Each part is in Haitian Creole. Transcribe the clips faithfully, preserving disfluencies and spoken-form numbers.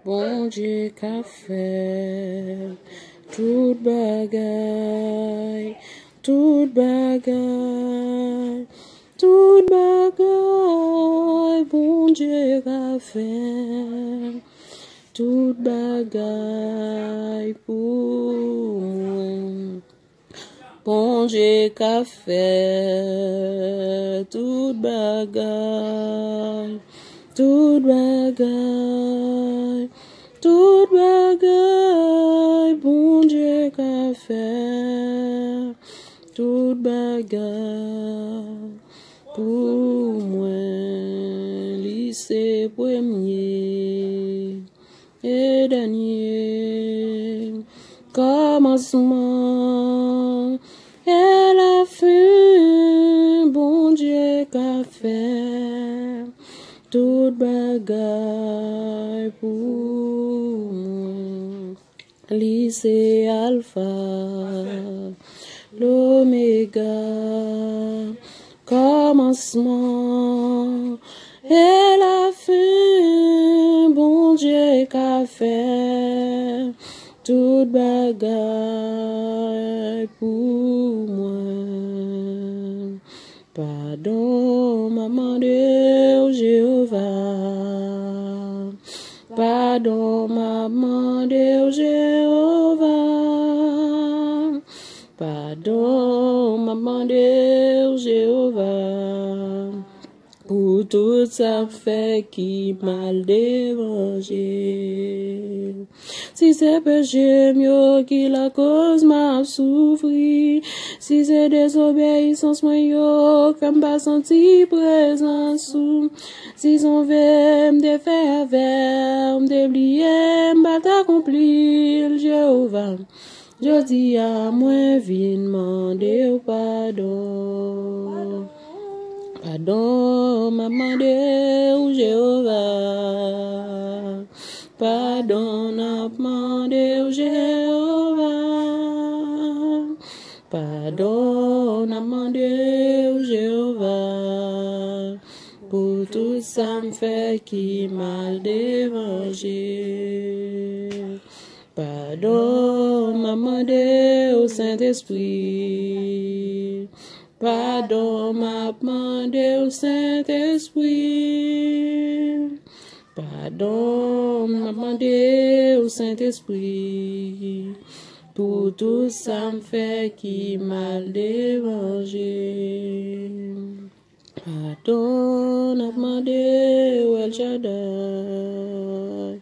Bondye ka fè tout bagay, tout bagay, tout bagay, Bondye ka fè tout bagay pou mwen. Bondye ka fè tout bagay, tout bagay, tout bagay, Bondye ka fè tout bagay pou mwen, li se premye e dènye, kòmansman e lafen, Bondye ka fè tout bagay pou mwen. Li se Alfa, Lomega, kòmansman e lafen, Bondye ka fè tout bagay pou mwen. Padon m ap mande w, Jewova. Padon m ap mande w, Jewova. Padon m ap mande w, Jewova, pou tout sa m fè ki mal devan je w. Si se peche m yo ki lakòz m ap soufri, si se dezobeyisans mwen yo k fè m pa santi prezans ou, si se yon ve m te fè avè w, m te bliye, m pa t akonpli l, Jewova. Jodi a mwen vin mande w padon. Padon m ap mande w, Jewova. Padon n ap mande w, Jewova. Padon n ap mande w, Jewova, pou tout sa m fè ki mal devan je w. Padon m ap mande w, Sentespri. Padon m ap mande w, Sentespri. Padon m ap mande w, Sentespri, pou tout sa m fè ki mal devan je w. Padon n ap mande w, El Shaddai.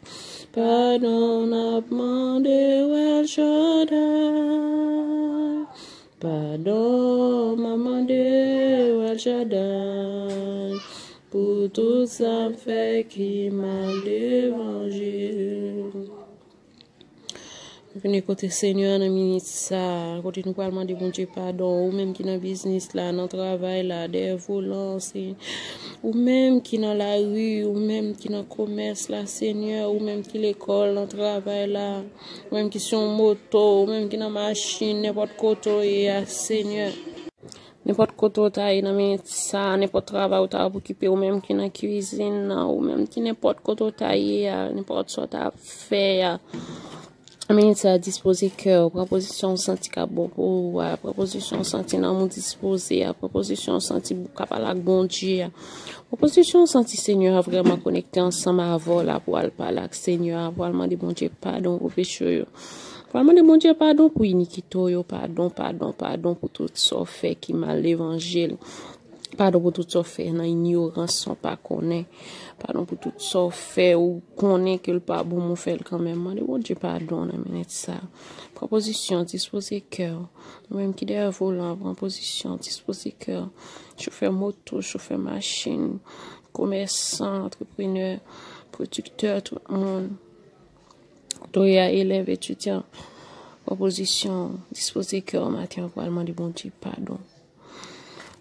Padon n ap mande w, El Shaddai. Padon m ap mande w, El Shaddai, pou tout sa m fè ki mal devan je w. Nou vini kote Senyè a nan minit sa a, kote nou pral mande Bondye padon. Ou menm ki nan biznis la, nan travay la, dèyè volan, se ou menm ki nan lari, ou menm ki nan komès la, Senyè, ou menm ki lekòl, nan travay la, ou menm ki sou yon moto, ou menm ki nan machin, nenpòt kote w ye a, Senyè. Nenpòt kote w ta ye nan minit sa a, nenpòt travay ou ta ap okipe, ou menm ki nan kwizin nan, ou menm ki nenpòt kote w ta ye a, nenpòt sa w ta ap fè a. Nan minit sa a, dispoze kè w, pran pozisyon w santi k ap bon pou ou a, pran pozisyon w santi nanm ou dispoze a, pran pozisyon w santi w ka pale ak Bondye a. Pran pozisyon w santi Senyè a vrèman konekte ansanm avè w la pou w al pale ak Senyè a, pou w al mande Bondye padon pou peche w yo. Pral mande Bondye padon pou inikite w yo, padon, padon, padon pou tout sa w fè ki mal devan je l. Padon pou tout sa w fè nan inyorans san w pa konnen. Padon pou tout sa w fè ou konnen ke l pa bon, men w fè l kanmenm. Mande Bondye padon nan minit sa. Pran pozisyon, dispoze kè w. Ou menm ki dèyè volan, pran pozisyon, dispoze kè w. Chofè moto, chofè machin, komèsan, antreprenè, pwodiktè, tout moun. Kote w ye a, elèv, etidyan, pran pozisyon, dispoze kè w maten an pou w al mande Bondye padon.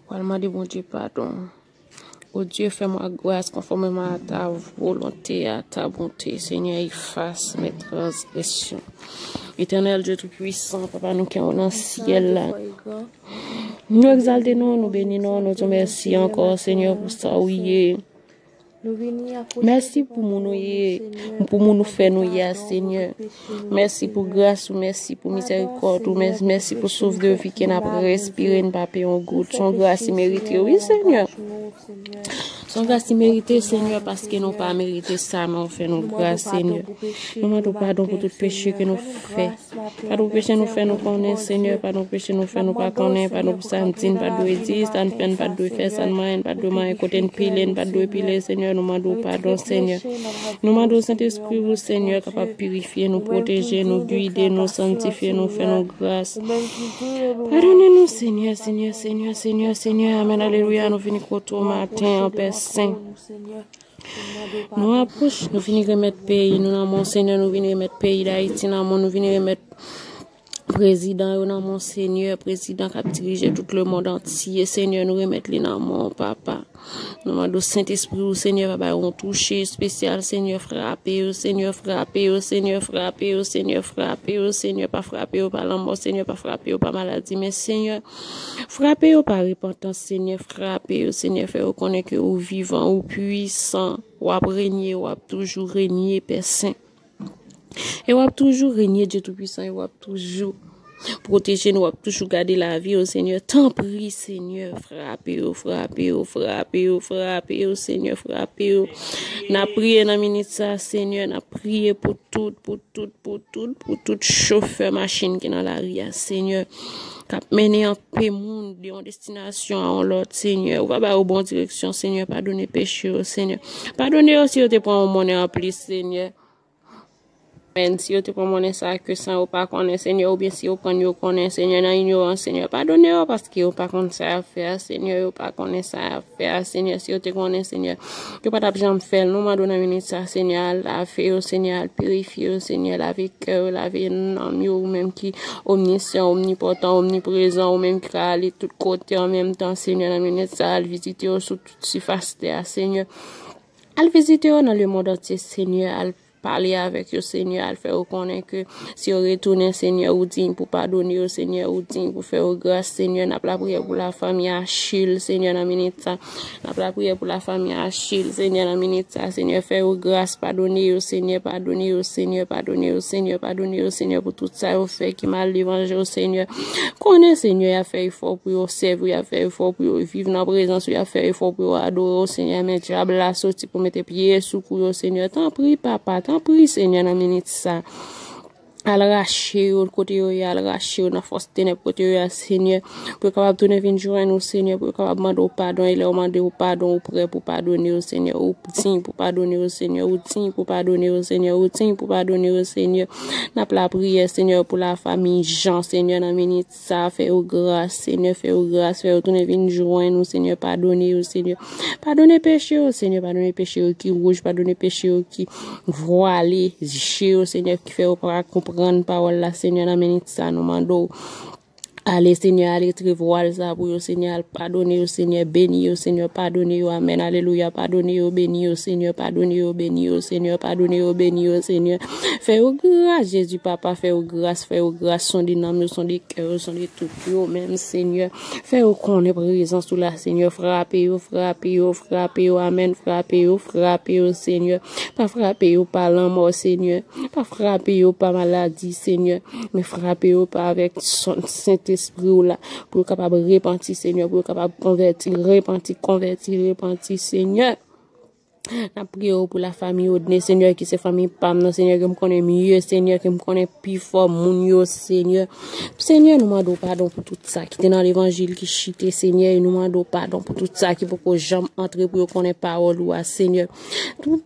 Pou w al mande Bondye padon. O Dye, fais-moi grâce conformément à ta volonté, à ta bonté. Seigneur, efface mes transgressions. Éternel Dieu Tout-Puissant, Papa nou ki nan syèl la. Nou egzalte non, nou beni non, nou di w mèsi ankò, Senyè, pou sa w ye. Mèsi pou moun ou ye, pou moun ou fè nou ye a, Senyè. Mèsi pou gras ou, mèsi pou mizèrikòd ou, mè- mèsi pou souf de vi ke n ap respire, n pa peye yon goud. Se yon gras imerite, wi, Senyè. Se yon gras imerite, Senyè, paske nou pa merite sa, men ou fè nou gras, Senyè. Nou mande w padon pou tout peche ke nou fè. Padon peche nou fè nou konnen, Senyè, padon peche nou fè nou pa konnen, padon pou sa n di n pa t dwe di, sa n fè n pa t dwe fè, sa n manyen n pa t dwe manyen, kote n pile n pa t dwe pile, Senyè, nou mande w padon, Senyè. Nou mande w Sentespri ou, Senyè, kapab pirifye nou, pwoteje nou, gide nou, sanntifye nou, fè nou gras. Padone nou, Senyè, Senyè, Senyè, Senyè, Senyè, amèn, alelouya, nou vini kote w maten an, Pè Sen. Nou apwoche, nou vini remèt peyi nou nan men w, Senyè, nou vini remèt peyi Dayiti nan men w, nou vini remèt prezidan yo nan men w, Senyè, prezidan k ap dirije tout lemonn antye, Senyè, nou remèt li nan men w, Papa. Nou mande w Sentespri ou, Senyè, pa ba yo yon touche espesyal, Senyè, frape yo, Senyè, frape yo, Senyè, frape yo, Senyè, frape yo, Senyè, pa frape yo pa lanmò, Senyè, pa frape yo pa maladi, men, Senyè, frape yo pa repantans, Senyè, frape yo, Senyè, fè yo konnen ke ou vivan, ou pwisan, w ap renye, w ap toujou renye, Pè Sen. E w ap toujou renye, Dye Toupwisan, e w ap toujou pwoteje nou, w ap toujou gade lavi yo, Senyè. Tanpri, Senyè, frape yo, frape yo, frape yo, frape yo, Senyè, frape yo. N ap priye nan minit sa, Senyè, n ap priye pou tout, pou tout, pou tout, pou tout chofè machin ki nan lari a, Senyè, k ap mennen anpe moun de yon destinasyon a yon lòt, Senyè. Ou pa ba yo bon direksyon, Senyè. Padone peche yo, Senyè. Padone yo si yo te pran yon monnen anplis, Senyè. Men si yo te pran monnen sa ke san yo pa konnen, Senyè, oubyen si yo pran yo konnen, Senyè, nan inyorans, Senyè, padone yo, paske yo pa konn sa y ap fè a, Senyè, yo pa konnen sa y ap fè a, Senyè, si yo te konnen, Senyè, yo pa t ap janm fè l. Nou mande w nan minit sa, Senyè, al lave yo, Senyè, al pirifye yo, Senyè, lave kè yo, lave nanm yo, ou menm ki omnisyan, omnipòtan, omniprezan, ou menm ki ka ale tout kote an menm tan, Senyè, nan minit sa, al vizite yo sou tout sifas tè a, Senyè. Al vizite yo nan lemonn antye, Senyè, al pale avèk yo, Senyè, al fè yo konnen ke si yo retounen, Senyè, ou diy pou padone yo, Senyè, ou diy pou fè yo gras, Senyè. N ap lapriyè pou lafanmi Achil, Senyè, nan minit sa. N ap lapriyè pou lafanmi Achil, Senyè, nan minit sa, Senyè, fè yo gras, padone yo, Senyè, padone yo, Senyè, padone yo, Senyè, padone yo, Senyè, pou tout sa yo fè ki mal devan je w, Senyè. Konnen, Senyè, y ap fè efò pou yo sèvi w, y ap fè efò pou yo viv nan prezans ou, y ap fè efò pou yo adore w, Senyè, men dyab la soti pou mete pye sou kou yo, Senyè. Tanpri, Papa, tanpri, Senyè, nan minit sa. Al rache yo kote yo ye, al rache yo nan fòs tenèb kote yo ye, Senyè. Pou yo kapab tounen vin jwenn ou, Senyè, pou yo kapab mande w padon, e lè yo mande w padon, ou prè pou padone yo, Senyè. Ou diy pou padone yo, Senyè. Ou diy pou padone yo, Senyè. Ou diy pou padone yo, Senyè. N ap lapriyè, Senyè, pou lafanmi Jan, Senyè, nan minit sa, fè yo gras, Senyè, fè yo gras, fè yo tounen vin jwenn ou, Senyè, padone yo, Senyè. Padone peche yo, Senyè, padone peche yo ki wouj, padone peche yo ki vwale je yo, Senyè, ki fè yo pa konprann pawòl la, Senyè, nan minit sa, nou mande w. Ale, Senyè, ale tire vwal sa pou yo, Senyè, al padone yo, Senyè, beni yo, Senyè, padone yo, amèn, alelouya, padone yo, beni yo, Senyè, padone yo, beni yo, Senyè, padone yo, beni yo, Senyè. Fè yo gras, Jezi, Papa, fè yo gras, fè yo gras, sonde nanm yo, sonde kè yo, sonde tout yo, menm, Senyè. Fè yo konnen prezans ou la, Senyè, frape yo, frape yo, frape yo, amèn, frape yo, frape yo, Senyè. Pa frape yo pa lanmò, Senyè. Pa frape yo pa maladi, Senyè. Men frape yo pa avèk son- Sentespri w la. Pou yo kapab repanti, Senyè. Pou yo kapab konvèti, repanti, konvèti, repanti, Senyè. N ap priye w pou lafanmi Odne, Senyè, ki se fanmi pa m nan, Senyè, ke m konnen mye, Senyè, ke m konnen pi fò moun yo, Senyè. Senyè, nou mande w padon pou tout sa ki te nan levanjil ki chite, Senyè, e nou mande w padon pou tout sa ki poko janm antre pou yo konnen pawòl ou a, Senyè.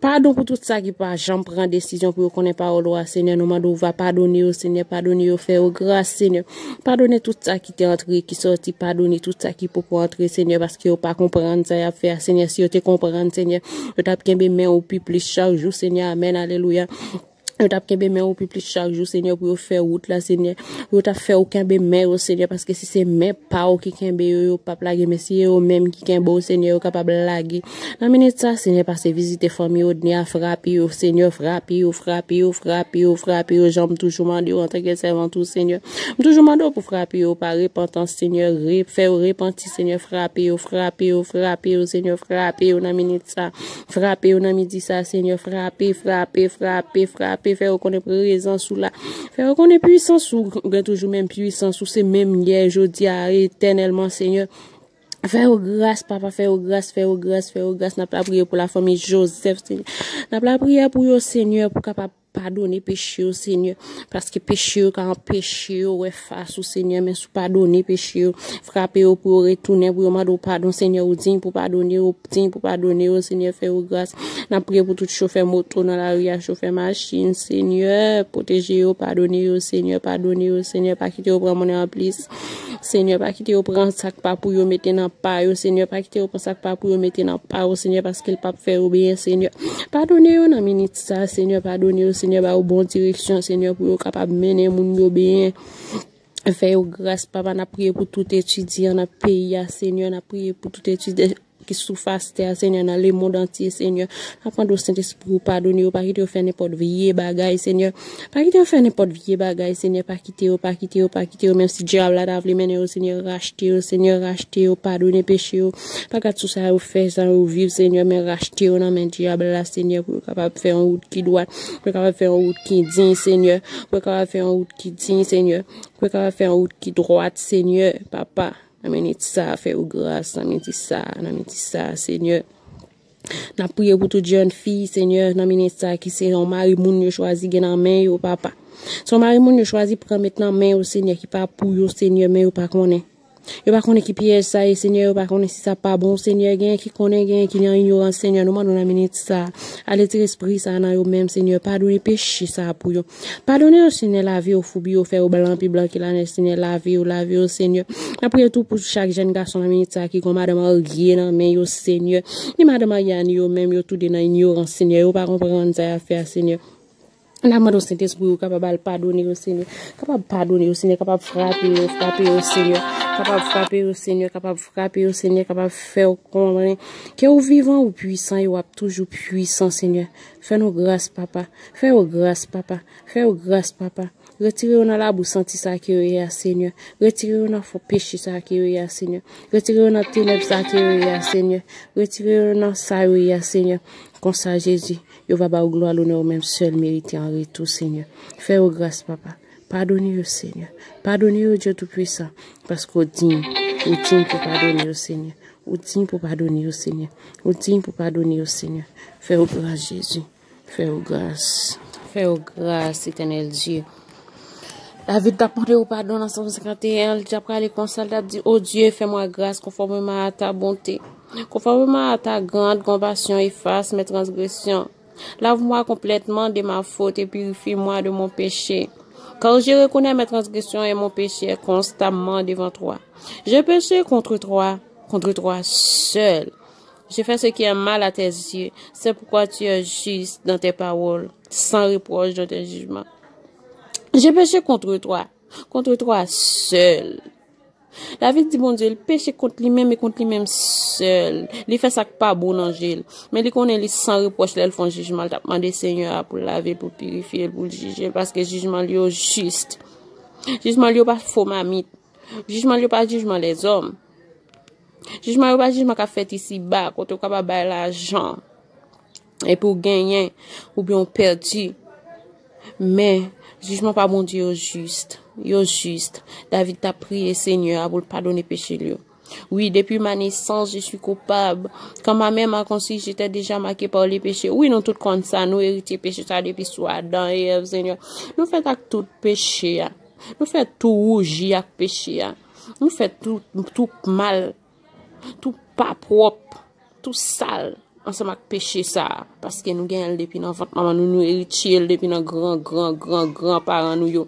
Padon pou tout sa ki pa janm pran desizyon pou yo konnen pawòl ou a, Senyè. Nou mande w va padone yo, Senyè, padone yo, fè yo gras, Senyè. Padone tout sa ki te antre, ki sòti, padone tout sa ki poko antre, Senyè, paske yo pa konprann sa y ap fè a, Senyè. Si yo te konprann, Senyè, yo t ap kenbe men ou pi plis chak jou, Senyè. Amèn, alelouya. Yo t ap kenbe men yo pi plis chak jou, Senyè, pou yo fè wout la, Senyè. Pou yo t ap fè yo kenbe men yo, Senyè, paske si se men pa w ki kenbe yo, yo p ap lage. Men si se yo menm ki kenbe w, Senyè, yo kapab lage. Nan minit sa, Senyè, pase vizite fanmi Odney a, frape yo, Senyè, frape yo, frape yo, frape yo, frape yo, jan m toujou mande w antanke sèvant ou, Senyè. M toujou mande w pou frape yo pa repantans, Senyè, re-, fè yo repanti, Senyè, frape yo, frape yo, frape yo, Senyè, frape yo nan minit sa. Frape yo nan midi sa, Senyè. Frape, frape, frape, frape. Fè yo konnen prezans ou la. Fè yo konnen pwisans ou gen toujou menm pwisans ou. Se menm yè, jodi a, etènèlman, Senyè. Fè yo gras, papa, fè yo gras, fè yo gras, fè yo gras. N ap lapriyè pou lafanmi Joseph, Senyè. N ap lapriyè pou yo, Senyè, pou kapab padone peche yo, Senyè. Paske peche yo ka anpeche yo wè fas ou, Senyè. Men si w padone peche yo, frape yo pou yo retounen, pou yo mande w padon, Senyè. Ou diy pou padone yo, ou diy pou padone yo, Senyè. Fè yo gras. N ap priye pou tout chofè moto nan lari a, chofè machin, Senyè. Pwoteje yo, padone yo, Senyè. Padone yo, Senyè. Pa kite yo pran monnen anplis. Senyè, pa kite yo pran sa k pa pou yo mete nan pa yo, Senyè. Pa kite yo pran sa k pa pou yo mete nan pa yo, Senyè, paske l p ap fè yo byen, Senyè. Padone yo nan minit sa, Senyè, padone yo, Senyè, ba yo bon direksyon, Senyè, pou yo kapab mennen moun yo byen. Fè yo gras, papa, n ap priye pou tout etidyan nan peyi a, Senyè, n ap priye pou tout etidyan ki sou fas tè a, Senyè, nan lemonn antye, Senyè. N ap mande w, Sentespri, w padone yo, pa kite yo fè nenpòt vye bagay, Senyè. Pa kite yo fè nenpòt vye bagay, Senyè. Pa kite yo, pa kite yo, pa kite yo. Menm si dyab la ta vle mennen yo, Senyè, rachte yo, Senyè, rachte yo, padone peche yo. Pa gad sou sa yo fè, sa yo viv, Senyè, men rachte yo nan men dyab la, Senyè, pou yo kapab fè yon wout ki dwat, pou yo kapab fè yon wout ki diy, Senyè, pou yo kapab fè yon wout ki diy, Senyè, pou yo kapab fè yon wout ki dwat, Senyè, papa. Nan minit sa, fè yo gras, nan minit sa, nan minit sa, Senyè. N ap priye pou tout jèn fi, Senyè, nan minit sa, ki se yon mari moun yo chwazi gen nan men yo, papa. Se yon mari moun yo chwazi pran met nan men yo, Senyè, ki pa pou yo, Senyè, men yo pa konnen. Yo pa konnen ki pyèj sa ye, Senyè, yo pa konnen si sa pa bon, Senyè, genyen ki konnen, genyen ki nan inyorans, Senyè, nou mande w nan minit sa, ale tire espri sa nan yo menm, Senyè, padone peche sa pou yo. Padone yo, Senyè, lave yo, foubi yo, fè yo blan, pi blan ke lanèj, Senyè, lave yo, lave yo, Senyè. N ap priye tou pou chak jèn gason nan minit sa ki gon madanm marye nan men yo, Senyè. Ni madanm marye a, ni yo menm, yo tou de nan inyorans, Senyè. Yo pa konprann sa y ap fè a, Senyè. N ap mande w, Sentespri, ou kapab al padone yo, Senyè. Kapab padone yo, Senyè. Kapab frape yo, frape yo, Senyè. Kapab frape yo, Senyè. Kapab frape yo, Senyè. Kapab fè yo konprann ke ou vivan, ou pwisan, e w ap toujou pwisan, Senyè. Fè nou gras, papa. Fè yo gras, papa. Fè yo gras, papa. Retire yo nan labou santi sa ke yo ye a, Senyè. Retire yo nan fon peche sa ke yo ye a, Senyè. Retire yo nan tenèb sa ke yo ye a, Senyè. Retire yo nan sa yo ye a, Senyè. Konsa, Jezi, yo va ba w glwa, lonè, ou menm sèl merite an retou, Senyè. Fè yo gras, papa. Padone yo, Senyè. Padone yo, Dye Toupwisan, paske w diy. Ou diy pou padone yo, Senyè. Ou diy pou padone yo, Senyè. Ou diy pou padone yo, Senyè. Fè yo gras, Jezi. Fè yo gras. Fè yo gras, Etènèl Dye. David t ap mande yo padon nan Sòm senkanteyen, li t ap prale konsa, l t ap di, Ô Dieu, fais-moi grâce conformément à ta bonté. Conformément à ta grande compassion, efface mes transgressions. Lave-moi complètement de ma faute et purifie-moi de mon péché. Car je reconnais mes transgressions et mon péché est constamment devant toi. J'ai péché contre toi, contre toi seul. J'ai fait ce qui est mal à tes yeux. C'est pourquoi tu es juste dans tes paroles, sans reproche dans tes jugements. J'ai péché contre toi, contre toi seul. David di Bondye, li peche kont li menm e kont li menm sèl. Li fè sa k pa bon nan je l. Men li konnen li san repwòch lè l fè yon jijman, l t ap mande Senyè a pou l lave l, pou l pirifye l, pou l jije l, paske jijman l yo jis. Jijman l yo pa fo mamit. Jijman l yo pa jijman lèzòm. Jijman yo pa jijman k ap fèt isiba, kote w kapab bay lajan epi w genyen, oubyen w pèdi. Men, jijman pa Bondye yo jis. Yo jis. David t ap priye Senyè a pou l padone peche l yo. Oui, depuis ma naissance, je suis coupable. Quand ma mère m'a conçu, j'étais déjà marqué par le péché. Wi, nou tout konn sa, nou eritye peche sa depi sou Adan e Èv, Senyè. Nou fèt ak tout peche a. Nou fèt tou wouji ak peche a. Nou fèt tou, tou mal, tou pa pwòp, tou sal ansanm ak peche sa a, paske nou genyen l depi nan vant manman nou, nou eritye l depi nan gran, gran, gran, gran paran nou yo.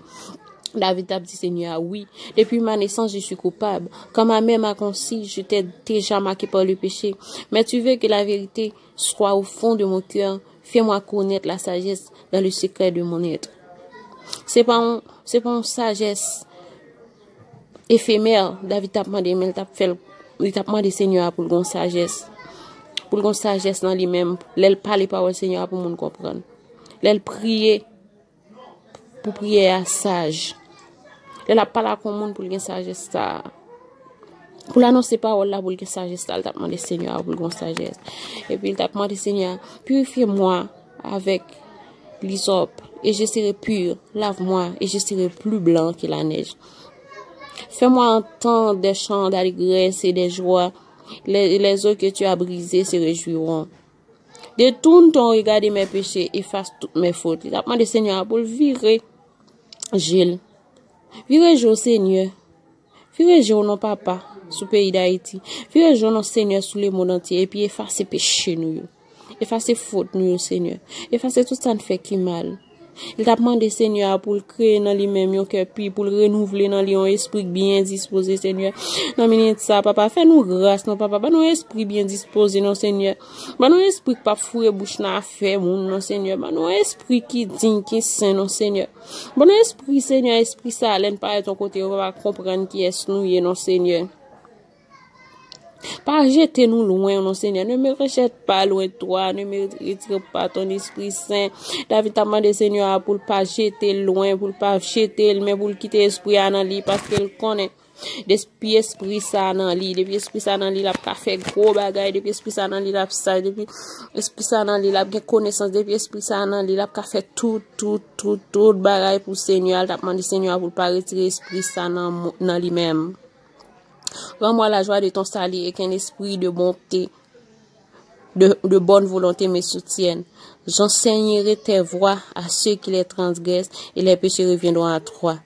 David t ap di Senyè a, wi, depuis ma naissance, je suis coupable. Quand ma mère m'a conçu, j'étais déjà marqué par le péché. Mais tu veux que la vérité soit au fond de mon cœur. Fais-moi connaître la sagesse dans le secret de mon être. Se pa yon, se pa yon sajès efemè David t ap mande, men l t ap fè l, li t ap mande Senyè a pou l gen sajès. Pou l gen sajès nan li menm. Lè l pale pawòl Senyè a pou moun konprann. Lè l priye, pou priyè a saj. Lè l ap pale ak yon moun pou l gen sajès sa a. Pou l anonse pawòl la, pou l gen sajès la, l t ap mande Senyè a pou l gen sajès. Epi l t ap mande Senyè a, purifiez-moi avec l'hysope, et je serai pur. Lave-moi, et je serai plus blanc que la neige. Fais-moi entendre des chants d'allégresse et des joies. Les, les os que tu as brisés se réjouiront. Détourne ton regard de mes péchés, efface toutes mes fautes. Li t ap mande Senyè a pou l vire je l. Vire je w, Senyè. Vire je w non, Papa, sou peyi Dayiti. Vire je w non, Senyè, sou lemonn antye, epi efase peche nou yo. Efase fot nou yo, Senyè. Efase tout sa n fè ki mal. Li t ap mande Senyè a pou l kreye nan li menm yon kè pi, pou l renouvle nan li yon espri k byen dispoze, Senyè. Nan minit sa, Papa, fè nou gras, non, Papa. Ban nou yon espri byen dispoze, non, Senyè. Ban nou yon espri k p ap foure bouch nan afè moun, non, Senyè. Ban nou yon espri ki diy, ki sen, non, Senyè. Ban nou espri, Senyè, espri sa, lè n parèt yon kote, yo pa konprann kiyès nou ye, non, Senyè. Pa jete nou lwen, non, Senyè. Ne me rejette pas loin de toi, ne me retire pas ton Esprit Saint. David t ap mande Senyè a pou l pa jete l lwen, pou l pa jete l, men pou l kite espri a nan li, paske l konnen depi espri sa nan li, depi espri sa nan li, l ap ka fè gwo bagay, depi espri sa nan li, l ap saj, depi espri sa nan li, l ap gen konesans, depi espri sa nan li, l ap ka fè tout, tout, tout, tout bagay pou Senyè a. L t ap mande Senyè a pou l pa retire espri sa nan, nan li menm. Rends-moi la joie de ton salut et qu'un esprit de bonté, de, de bonne volonté me soutienne. J'enseignerai tes voies à ceux qui les transgressent et les péchés reviendront à toi.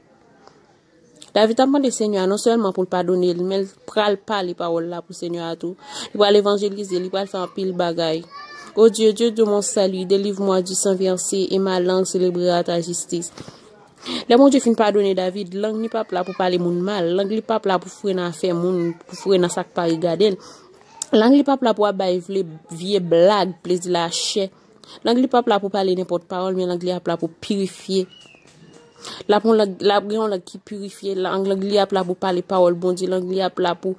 David ap mande Senyè a non sèlman pou l padone l, men l pral pale pawòl la pou Senyè a tou. Li pral evanjelize, li pral fè anpil bagay. Ô Dieu, Dieu de mon salut, délivre-moi du sang versé et ma langue célébrera ta justice. Lè Bondye fin padone David, lang li p ap la pou pale moun mal, lang li p ap la pou foure nan afè moun, pou foure nan sa k pa regade l. Lang li p ap la pou ap bay vle, vye blag, plezi lachè. Lang li p ap la pou pale nenpòt pawòl, men lang li ap la pou pirifye. L ap yon lang, l ap gen yon lang ki pirifye, lang, lang li ap la pou pale pawòl Bondye, lang li ap la pou,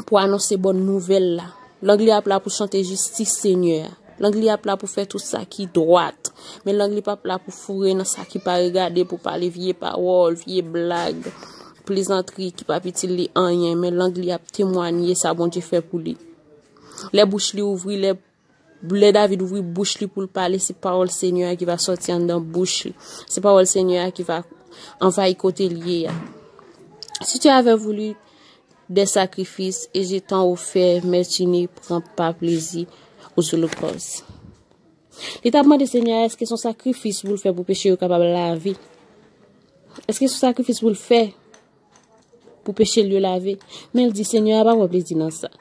pou anonse bòn nouvèl la. Lang li ap la pou chante jistis Senyè a. Lang li ap la pou fè tout sa ki dwat. Men lang li p ap la pou foure nan sa ki pa regade, pou pale vye pawòl, vye blag, plezantri ki p ap itil li anyen. Men lang li ap temwanye sa Bondye fè pou li. Lè bouch li ouvri, lè, lè David ouvri bouch li pou l pale, se pawòl Senyè a ki va sòti anndan bouch li. Se pawòl Senyè a ki va anvayi kote l ye a. Si tu avais voulu des sacrifices et je t'en offre, mais tu ne prends pas plaisir aux holocaustes. Li t ap mande Senyè a, èske se yon sakrifis pou l fè pou peche yo kapab lave? Èske se yon sakrifis pou l fè pou peche l yo lave? Men l di, Senyè a pa pran plezi nan sa.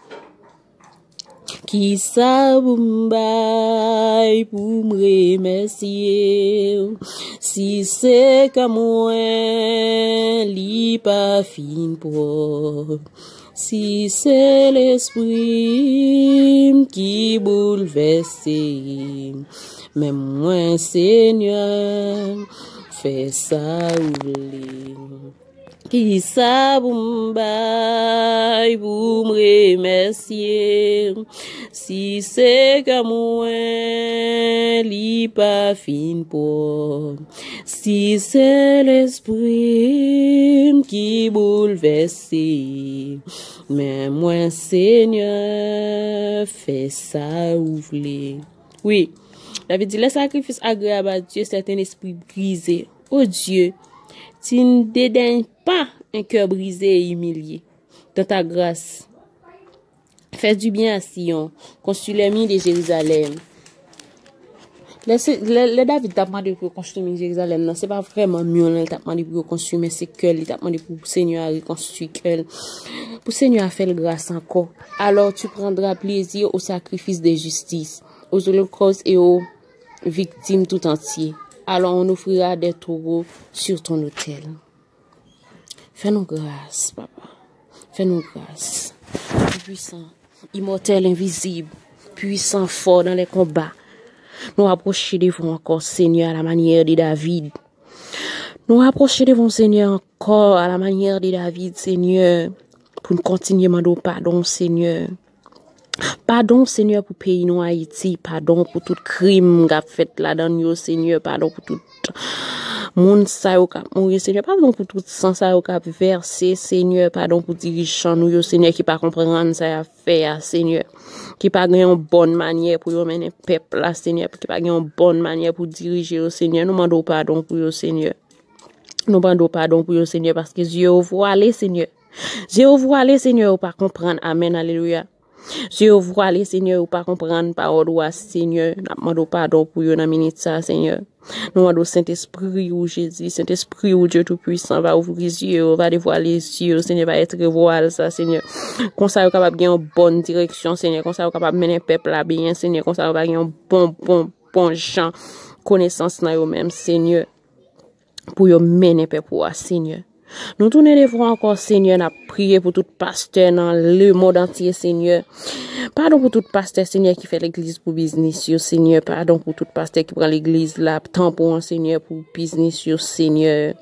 Kisa pou m bay pou m remèsye w? Si se kè mwen li pa fin pwòp, si se lespri m ki boulvèse, men mwen, Senyè, fè sa ou vle. Kisa pou m bay pou m remèsye w? Si se kè mwen li pa fin pwòp, si se lespri m ki boulvèse, men mwen, Senyè, fè sa ou vle. Wi, David di, les sacrifices agréables à Dieu, c'est un esprit brisé. Ô Dieu, tu ne dédaignes pas un cœur brisé et humilié. Dans ta grâce, fais du bien à Sion, construis les murs de Jérusalem. Lè, se- lè, lè David t ap mande pou yo konstwi mi Jerizalèm nan, se pa vrèman mi an li t ap mande pou yo konstwi, men se kè l, li t ap mande pou Senyè a rekonstwi kè l. Pou Senyè a fè l gras ankò. Alors tu prendras plaisir aux sacrifices de justice, aux holocaustes et aux victimes tout entier. Alors on offrira des taureaux sur ton autel. Fè nou gras, Papa. Fè nou gras. Ou pwisan, imòtèl, envizib, pwisan, fò dans les combats. Nou apwoche devan w ankò, Senyè, à la manière de David. Nou apwoche devan w, Senyè, ankò, à la manière de David, Senyè, pou n kontinye mande w padon, Senyè. Padon, Senyè, pou peyi nou, Ayiti. Padon pou tout krim k ap fèt ladan l yo, Senyè. Padon pou tout moun sa yo k ap mouri, Senyè. Padon pou tout san sa yo k ap vèse, Senyè. Padon pou dirijan nou yo, Senyè, ki pa konprann sa y ap fè a, Senyè. Ki pa gen yon bòn manyè pou yo mennen pèp la, Senyè. Ki pa gen yon bòn manyè pou dirije yo, Senyè. Nou mande w padon pou yo, Senyè. Nou mande w padon pou yo, Senyè, paske zye yo vwale, Senyè. Zye yo vwale, Senyè, yo pa konprann. Amèn, alelouya. Zye yo vwale, Senyè, yo pa konprann pawòl ou a, Senyè. N ap mande w padon pou yo nan minit sa a, Senyè. Nou mande w Sentespri ou, Jezi, Sentespri ou, Dye Toupwisan, va ouvri zye yo, va devwale zye yo, Senyè, va etire vwal sa, Senyè. Konsa yo kapab gen yon bòn direksyon, Senyè. Konsa yo kapab mennen pèp la byen, Senyè. Konsa yo va gen yon bon, bon, bon jan konesans nan yo menm, Senyè. Pou yo mennen pèp ou a, Senyè. Nou tounen devan w ankò, Senyè, n ap priye pou tout pastè nan lemonn antye, Senyè. Padon pou tout pastè, Senyè, ki fè legliz pou biznis yo, Senyè. Padon pou tout pastè ki pran legliz la, tanp ou an, Senyè, pou biznis yo, Senyè.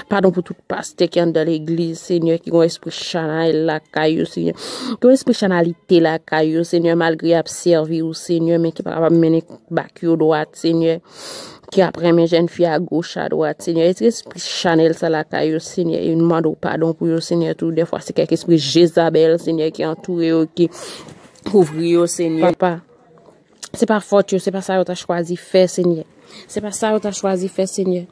Padon pou tout pastè ki anndan legliz, Senyè, ki gon espri chanèl lakay yo, Senyè. Ki gon espri chanalite lakay yo, Senyè, malgre y ap sèvi ou, Senyè, men ki pa kapab mennen bak yo dwat, Senyè. Ki ap renmen jèn fi a goch, a dwat, Senyè. Retire espri chanèl sa lakay yo, Senyè. E nou mande w padon pou yo, Senyè, tou. Dèfwa, se kèk espri Jezabèl, Senyè, ki antoure yo, ki kouvri yo, Senyè. Papa, se pa fòt yo, se pa sa yo ta chwazi fè, Senyè. Se pa sa yo ta chwazi fè, Senyè.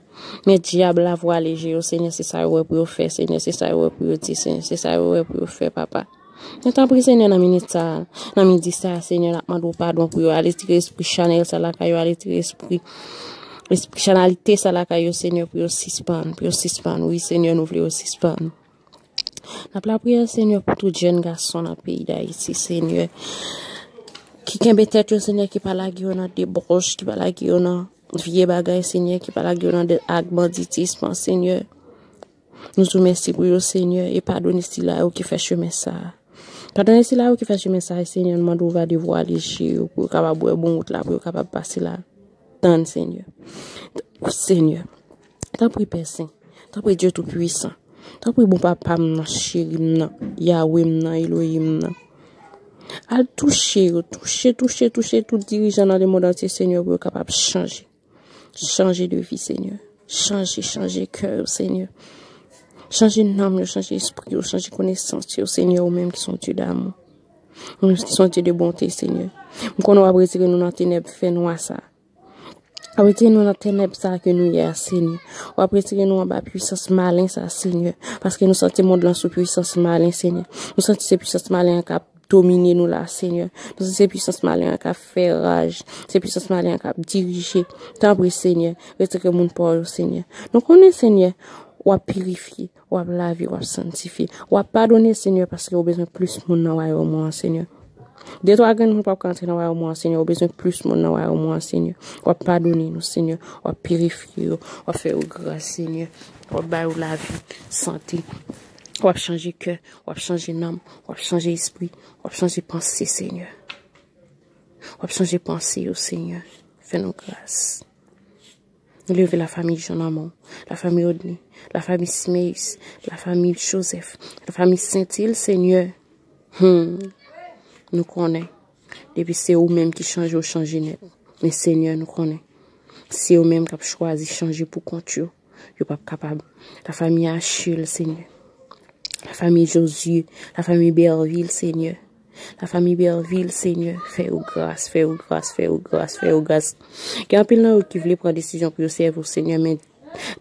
Men dyab la vwale je yo, Senyè. Se sa yo wè pou yo fè, Senyè. Se sa yo wè pou yo di, Senyè. Se sa yo wè pou yo fè, papa. Men tanpri, Senyè, nan minit sa a, nan midi sa a, Senyè, n ap mande w padon pou yo. Ale tire espri chanèl sa lakay yo, ale tire espri, espri chanalite sa lakay yo, Senyè, pou yo sispann, pou yo sispann. Wi, Senyè, nou vle yo sispann. N ap lapriyè, Senyè, pou tout jèn gason nan peyi Dayiti, Senyè, ki kenbe tèt yo, Senyè, ki pa lage yo nan debòch, ki pa lage yo nan vye bagay, Senyè, ki pa lage yo nan de, ak banditism, Senyè. Nou di w mèsi pou yo, Senyè, e padone sila yo ki fè chemen sa a. Padone sila yo ki fè chemen sa a, Senyè, nou mande w va devwale je yo, pou yo kapab wè bon wout la, pou yo kapab pase ladan l, Senyè. Wi, Senyè. Tanpri, Pè Sen. Tanpri, Dye Toupwisan. Tanpri, bon papa m nan, cheri m nan, Yawe m nan, Elohim nan. Al touche yo, touche, touche, touche tout dirijan nan lemonn antye, Senyè, pou yo kapab chanje. Chanje de vi, Senyè. Chanje, chanje kè yo, Senyè. Chanje nanm yo, chanje espri yo, chanje konesans yo, Senyè, ou menm ki se yon Dye damou. Ou menm ki se yon Dye de bonte, Senyè. M konnen w ap retire nou nan tenèb fènwa sa. W ap retire nou nan tenèb sa ke nou ye a, Senyè. W ap retire nou anba pwisans malen sa, Senyè. Paske nou santi mond lan sou pwisans malen, Senyè. Nou santi se pwisans malen an k ap domine nou la, Senyè. Nou se pwisans malen an k ap fè raj. Se pwisans malen an k ap dirije. Tanpri, Senyè, retire moun pa w yo, Senyè. Nou konnen, Senyè, w ap pirifye, w ap lave, w ap sanntifye. W ap padone, Senyè, paske w bezwen plis moun nan wayòm ou an, Senyè. De twa grenn moun p ap ka antre nan wayòm ou an, Senyè. W bezwen plis moun nan wayòm ou an, Senyè. W ap padone nou, Senyè. W ap pirifye yo. W ap fè yo gras, Senyè. W ap ba yo lavi, sante. W ap chanje kè. W ap chanje nanm, w ap chanje espri, w ap chanje panse, Senyè. W ap chanje panse yo, Senyè. Fè nou gras. Nou leve lafanmi Jean nan men w, lafanmi Odny, lafanmi Simeus, lafanmi Joseph, lafanmi Sentil, Senyè. Hmm. Nou konnen, depi se ou menm ki chanje, ou chanje nèt. Men Senyè, nou konnen, se yo menm k ap chwazi chanje pou kont yo. Yo p ap kapab. Lafanmi Achille, Senyè. Lafanmi Josué. Lafanmi Berville, Senyè. Lafanmi Berville, Senyè. Fè yo gras, fè yo gras, fè yo gras, fè yo gras. Gen anpil nan yo ki vle pran desizyon pou yo sèvi w, Senyè, men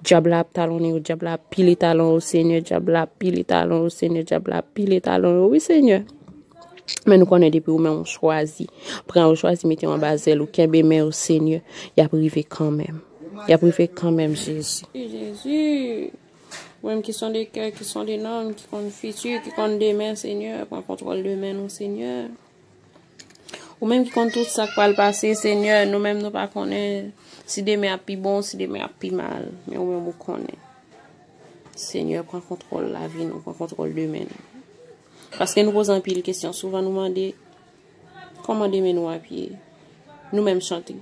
dyab la ap talonnen yo, dyab la ap pile talon yo, Senyè, dyab la ap pile talon yo, Senyè, dyab la ap pile talon yo, wi, Senyè. Men nou konnen depi ou menm ou chwazi pran yo, chwazi mete yo anba zèl ou, kenbe men yo, Senyè, y ap rive kanmenm. Y ap rive kanmenm, Jezi. Jezi, ou menm ki sonde kè, ki sonde nanm, ki konn fiti, ki konn demen, Senyè, pran kontwòl demen nou, Senyè. Ou menm ki konn tout sa k pral pase, Senyè, nou menm nou pa konnen si demen ap pi bon, si demen ap pi mal, men ou menm ou konnen. Senyè, pran kontwòl lavi nou, pran kontwòl demen nou. Paske nou poze anpil kesyon. Souvan nou mande, kòman demen nou ap ye? Nou menm chante.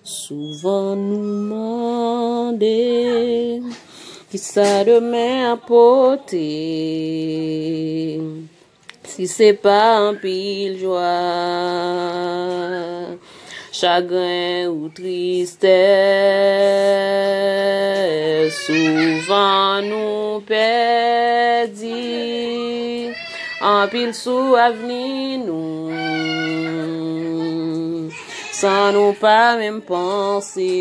Souvan nou mande, kisa demen ap pote? Si se pa anpil jwa, chagren ou tristès, souvan nou pèdi anpil sou avni nou, san nou pa menm panse.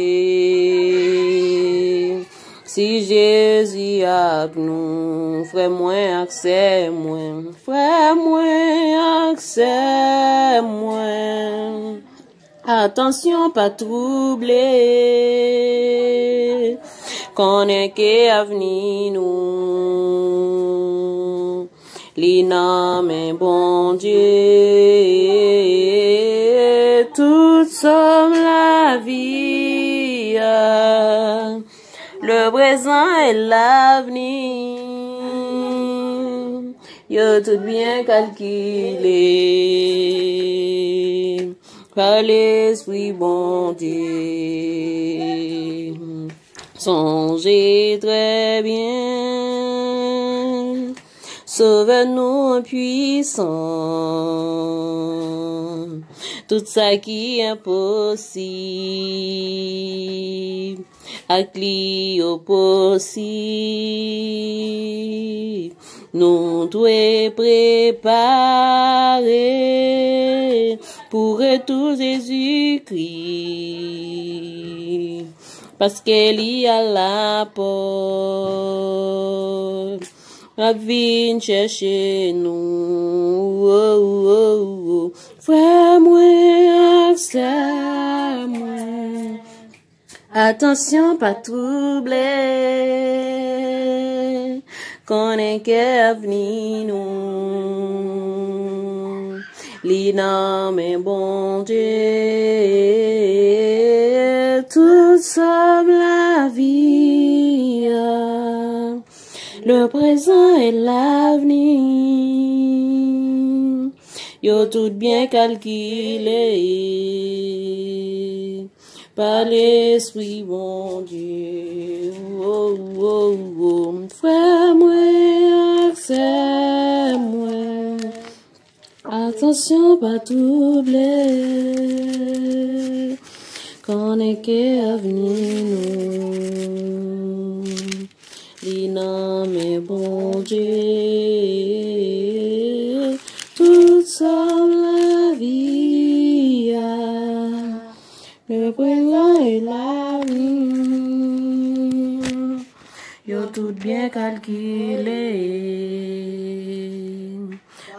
Si Jezi ak nou, frè mwen ak sè mwen, frè mwen ak sè mwen, atansyon, pa twouble, konnen ke avni nou, li nan men Bondye. Tout sòm lavi a, le prezan e lavni, yo tout byen kalkile pa Lespri Bondye. Sonje trè byen, Sovè nou pwisan, tout sa ki enposib, ak li yo posib. Nou dwe prepare pou retou Jezikri, paske li alapòt, ap vin chèche nou. Frè mwen ak sè mwen, atansyon, pa twouble, konnen ke avni nou, li nan men Bondye. Tout sòm lavi a, le prezan e lavni, yo tout byen kalkile pa Lespri Bondye. Frè mwen ak sè mwen, atansyon, pa twouble, konnen ke avni nou, li nan men Bondye. Tout sòm lavi a, le prezan e lavni, yo tout byen kalkile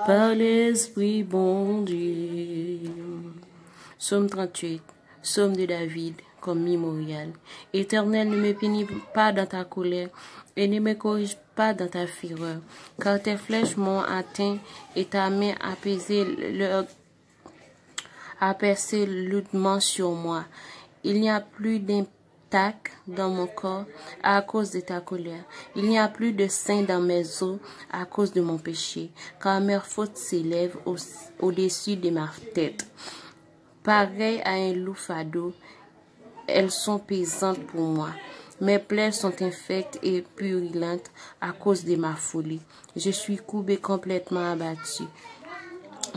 pa Lespri Bondye. Psaume trente-huit, Psaume de David, comme mémorial. Éternel, ne me punis pas dans ta colère et ne me corrige pas dans ta fureur, car tes flèches m'ont atteint et ta main apaisée leur a percé lourdement sur moi. Il n'y a plus d'un tac dans mon corps à cause de ta colère. Il n'y a plus de sang dans mes os à cause de mon péché, car mes fautes s'élèvent au, au-dessus de ma tête. Pareil à un lourd fardeau, elles sont pesantes pour moi. Mes plaies sont infectes et purulentes à cause de ma folie. Je suis courbé, complètement abattu.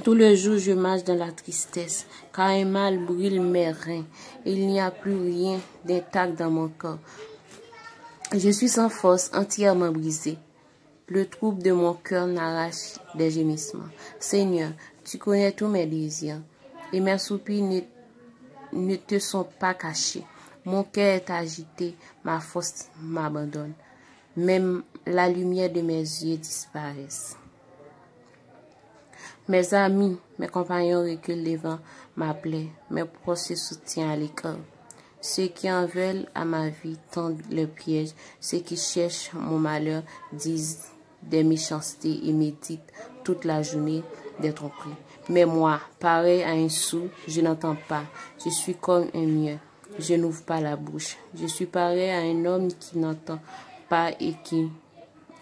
Tous les jours, je marche dans la tristesse, car un mal brûle mes reins. Il n'y a plus rien d'intact dans mon corps. Je suis sans force, entièrement brisé. Le trouble de mon cœur m'arrache des gémissements. Seigneur, tu connais tous mes désirs, et mes soupirs ne, ne te sont pas cachés. Mon cœur est agité, ma force m'abandonne. Même la lumière de mes yeux disparaît. Mes amis, mes compagnons reculent devant ma plaie, mes proches se soutiennent à l'écart. Ceux qui en veulent à ma vie tendent leurs pièges, ceux qui cherchent mon malheur disent des méchancetés et méditent toute la journée des tromperies. Mais moi, pareil à un sourd, je n'entends pas. Je suis comme un muet. Je n'ouvre pas la bouche. Je suis pareil à un homme qui n'entend pas et qui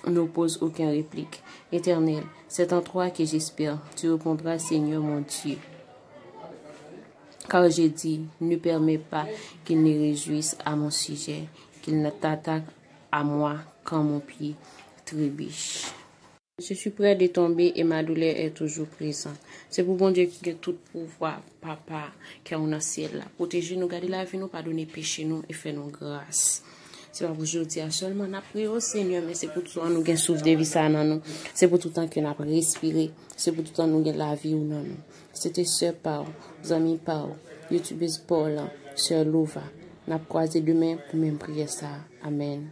n'oppose aucune réplique. Éternel, c'est en toi que j'espère. Tu répondras, Seigneur mon Dieu. Car j'ai dit, ne permets pas qu'il ne réjouisse à mon sujet, qu'il ne t'attaque à moi quand mon pied trébuche. Je suis près de tomber et ma douleur est toujours présente. Se pou Bondye ki gen tout pouvwa, Papa, ki anwo nan syèl la. Pwoteje nou, gade lavi nou, padone peche nou e fè nou gras. Se pa pou jodi a sèlman n ap priye w, Senyè, men se pou toutan nou gen souf de vi sa nan nou. Se pou toutan ke n ap respire. Se pou toutan nou gen lavi w nan nou. Se te sè pa w, zanmi pa w, youtubèz pa w lan, sè Louva. N ap kwaze demen pou menm priyè sa a. Amèn.